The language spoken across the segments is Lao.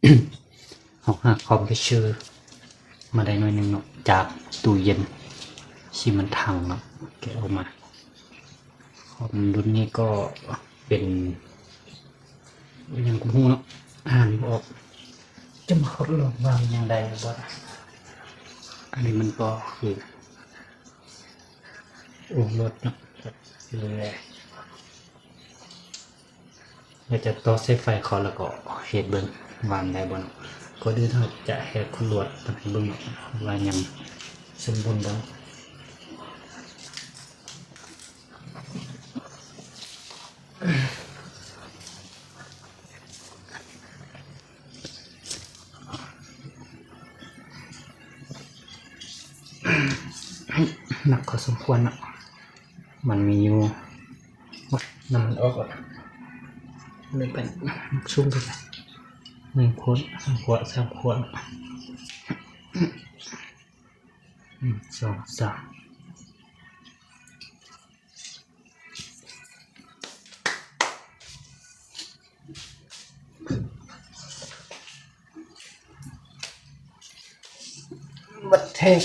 ເຮົາຫາຄອມໄປຊື້ມາໄດ້ໜ້ອຍໜຶ່ງເນາະ ຈາກຕູ້ເຢັນທີ່ມັນທັງເນາະ ແກະອອກມາ. ຄອມລຸ້ນນີ້ກໍເປັນ ອີ່ຫຍັງກໍບໍ່ຮູ້ເນາະ ອ່ານບໍ່ອອກ ຈະມາທົດລອງວ່າມັນຍັງໄດ້ຫຼືບໍ່. ອັນນີ້ມັນກໍຄືໂອເວີໂຫຼດເນາະ ແລ້ວຈະຕໍ່ສາຍໄຟເຂົ້າ ແລ້ວກໍເຮັດເບິ່ງວ່າມັນໄດ້ບໍ່ເນາະ. ກ່ອນອື່ນເຮົາຈະເຮັດໂອເວີໂຫຼດໃຫ້ເບິ່ງເນາະ ວ່າຍັງສົມບູນບໍ່. ໜັກພໍສົມຄວນເນາະ ມັນມີຢູ່ ນ້ຳມັນອອກແລ້ວ ເລີຍໄປ ໜັກສູງໄປ ໜຶ່ງຂວດ ສອງຂວດ ສາມຂວດ ໜຶ່ງ ສອງ ສາມ. ບັດແທກ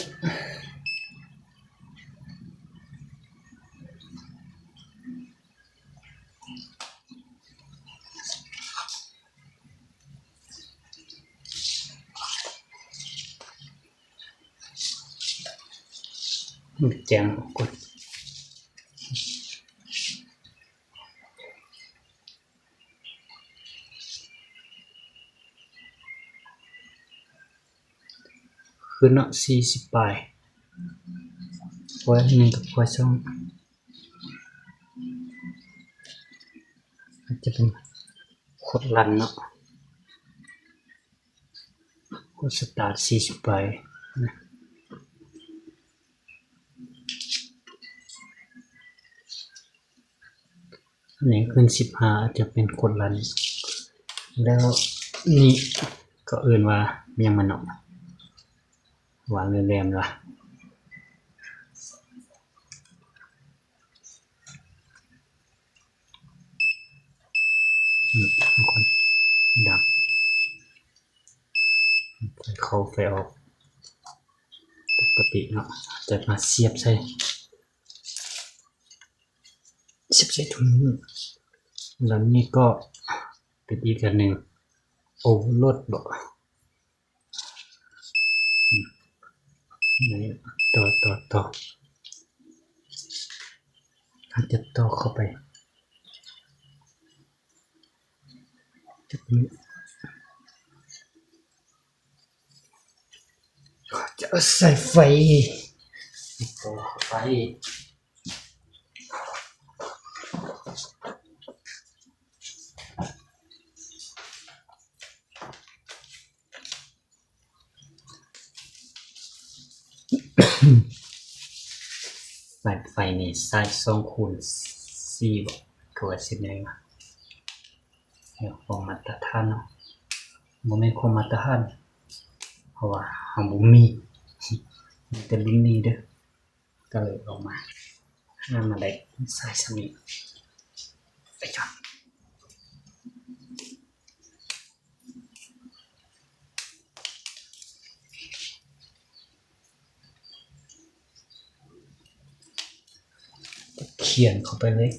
ແຈ້ງກ່ອນ ຂຶ້ນເນາະ ສີ່ສິບປາຍ ຄວາຍໜຶ່ງກັບຄວາຍສອງ ອາດຈະເປັນຄົນລັນເນາະ. ໂຄດສະຕາດສີ່ສິບປາຍນະ ອັນນີ້ຂຶ້ນສິບຫ້າ ອາດຈະເປັນໂຄດລັນ ແລ້ວນີ້ເຂົາເອີ້ນວ່າຫຍັງມັນເນາະ ວາງແຫຼມໆ ລະ ອືມ ທຸກຄົນ ດັບ ໄຟເຂົ້າໄຟອອກ ປົກກະຕິເນາະ ຈະມາສຽບໃສ່ ສຽບໃສ່ທຸງນີ້ ແລ້ວນີ້ກໍເປັນອີກອັນໜຶ່ງ ໂອເວີໂຫຼດບໍ? ອືມ ຕໍ່ ຕໍ່ ຕໍ່ ເຮົາຈະຕໍ່ເຂົ້າໄປ ຈະໃສ່ໄຟ ຕໍ່ເຂົ້າໄປ. ສາຍໄຟນີ້ໃຊ້ສອງຄູນສີ່ບໍ ຄືວ່າຊິແມ່ນຫຍັງວະ ເລື່ອງຂອງມາດຕະຖານເນາະ ບໍ່ແມ່ນຂອງມາດຕະຖານ ເພາະວ່າເຮົາບໍ່ມີ ມີແຕ່ລຸ້ນນີ້ເດີ້. ກໍເລີຍອອກມາ ຫາມາໄດ້ສາຍສຳນີ້ ໄປຈອດ ຂຽນເຂົ້າໄປເລີຍ.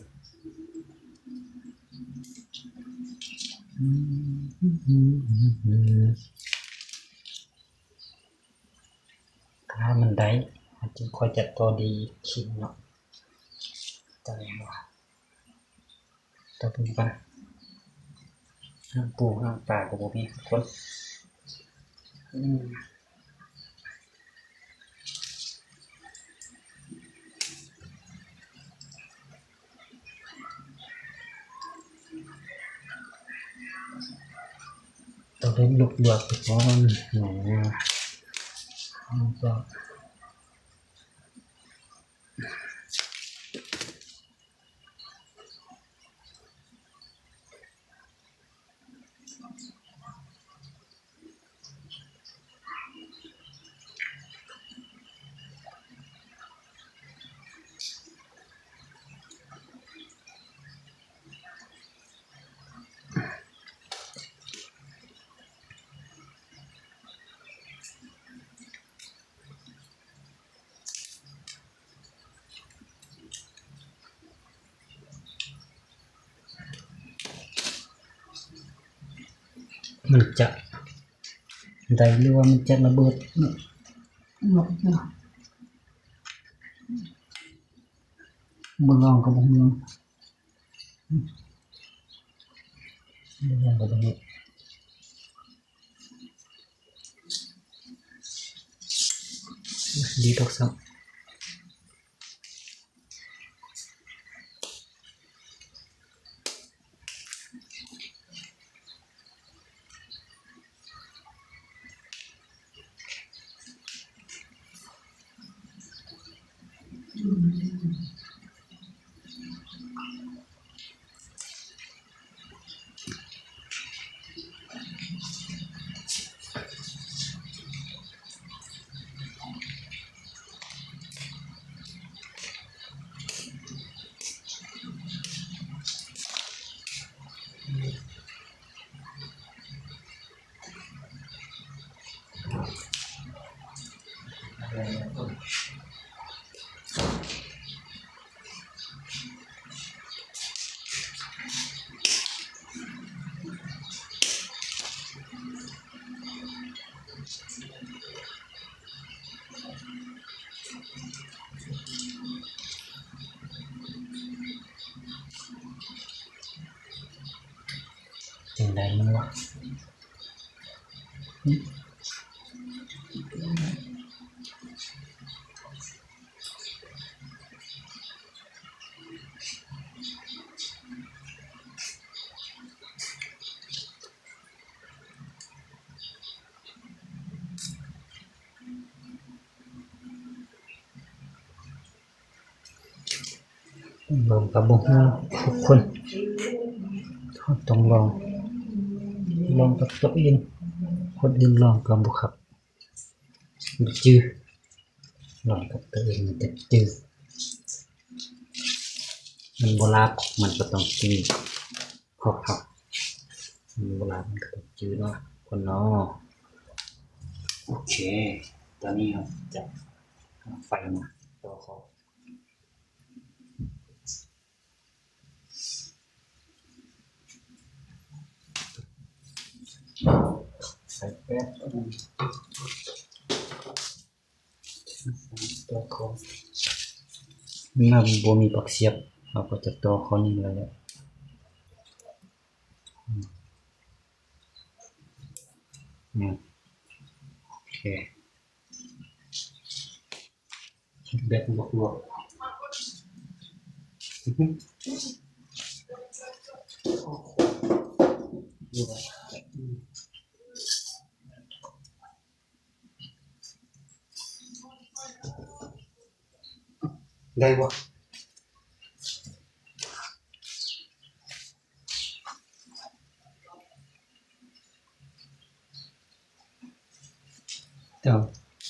ຖ້າມັນໄດ້ ມັນຈຶ່ງຄ່ອຍຈະຕໍ່ດີຂຶ້ນເນາະ ຕອນນີ້ວ່າ ຕໍ່ເບິ່ງກ່ອນ ຫາງປູຫາງປາກໍບໍ່ມີ ທຸກຄົນ ອືມ ຕ້ອງໄດ້ລຸກລວກໄປກ່ອນ ແລ້ວກໍ ອ ມັນຈະໄດ້ ຫຼືວ່າມັນຈະລະເບີດເນາະ. ບໍ່ລອງກໍບໍ່ຮູ້. ດີດອກຊ້ຳ. ຈັ່ງໃດມັນວະ? ເບິ່ງກໍບໍ່ຮູ້ທຸກຄົນ ເຮົາຕ້ອງລອງ ລອງກັບຕົວເອງ ຄົນອື່ນລອງກໍບໍ່ຄັກ ບໍ່ຈື່ ລອງກັບຕົວເອງມັນຈະຈື່ ມັນບໍ່ລາບ ມັນກໍຕ້ອງຈື່ ເພາະເຮົາ ມັນບໍ່ລາບ ມັນກໍຕ້ອງຈື່ເນາະ ຄົນເນາະ. ໂອເຄ ຕອນນີ້ເຮົາຈະເອົາໄຟມາຕໍ່ເຂົ້າ ໃສ່ແປັບໜຶ່ງ ຕໍ່ເຂົ້າ ມັນບໍ່ມີປລັກສຽບ ເຮົາກໍຈະຕໍ່ເຂົ້ານີ້ແຫຼະ ອືມ ອືມ ໂອເຄ. ແບບລວກໆ ໄດ້ບໍ່? ເຈົ້າ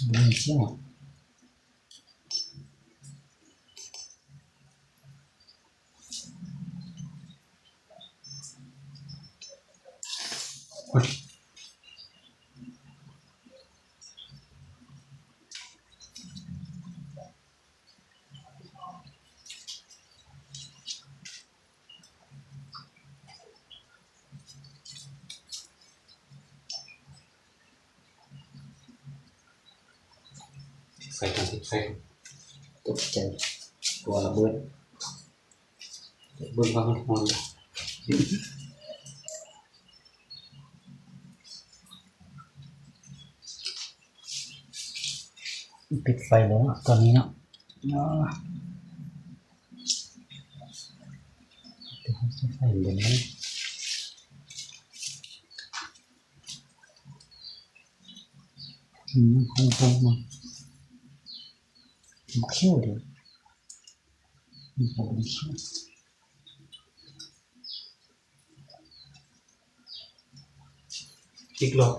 ບໍ່ມີສຽງ. ໃສ່ກັນ ໃສ່ກັນ ຕົກໃຈ ຕົວລະເບີດ. ເບິ່ງວ່າມັນຮ້ອນ. ປິດໄຟແລ້ວເນາະ ຕອນນີ້ເນາະ. ອືມ ເຂົ້ມເດ້. ອີກລອບ.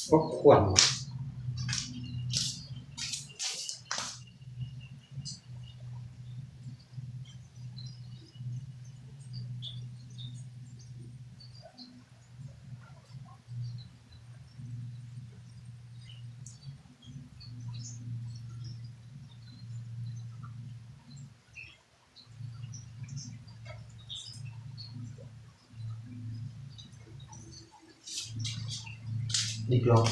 ໂອ້ ຄວັນ. ອີກລອບ.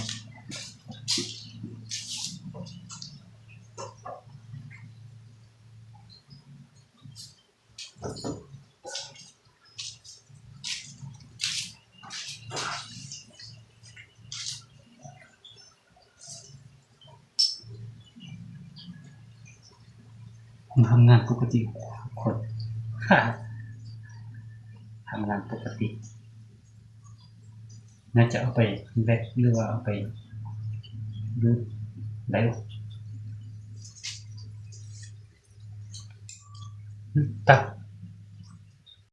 ທຳງານປົກກະຕິ ຄົນ ທຳງານປົກກະຕິ ໜ້າຈະເອົາໄປແວັກ ຫຼືວ່າເອົາໄປດູດໄດ້. ຕັດ